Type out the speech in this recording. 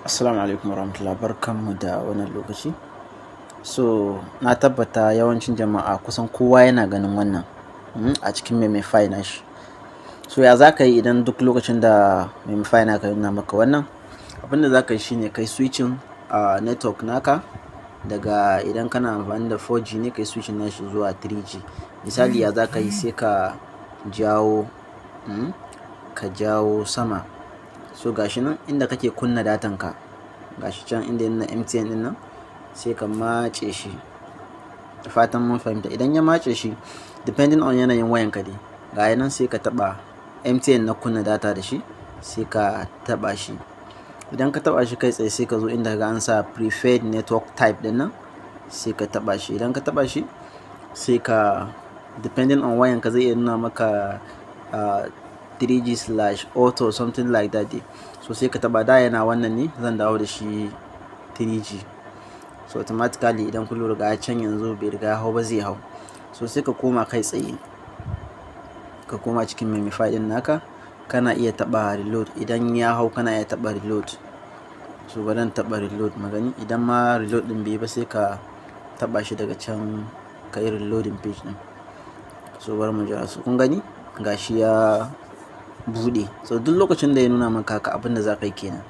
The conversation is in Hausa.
Assalamu alaikum warahmatullahi, barkanmu da wannan lokaci. So na tabbata yawancin jama'a, kusan kowa yana ganin wannan a cikin Memify nashi. So ya za ka yi idan duk lokacin da Memify naka ya nuna maka wannan? Abin da za ka yi shine kai switching a network naka daga, idan kana amfani da 4G ne, kai switching nashi zuwa 3G. Misali, ya za ka yi? Sai ka jawo ka jawo sama. So gashi nan inda kake kunna datan ka, gashi can inda ya nuna MTN din nan, sai ka matse shi. Da fatan mun fahimta. Idan ya matse shi, depending on yanayin wayan ka dai, ga nan sai ka taɓa MTN na kunna data da shi, sai ka taɓa shi. Idan ka taɓa shi kai tsaye, sai ka zo inda ka an sa preferred network type din nan, sai ka taɓa shi. Idan ka taɓa shi, sai ka, depending on wayan ka, zai iya nuna maka 3G/auto, something like that dai. So sai ka taɓa. Da yana wannan ne, zan dawo da shi 3G. So automatically, idan kun lura, ga can yanzu bai riga ya hau ba, zai hau. So sai ka koma kai tsaye, ka koma cikin Memify din naka. Kana iya taɓa reload idan ya hau, kana iya taɓa reload. So bari in taɓa reload mu gani. Idan ma reload din bai yi ba, sai ka taɓa shi daga can, ka yi reloading page din. So bari mu jira su. Kun gani, gashi ya buɗe. So duk lokacin da ya nuna maka haka, abin da za ka yi kenan.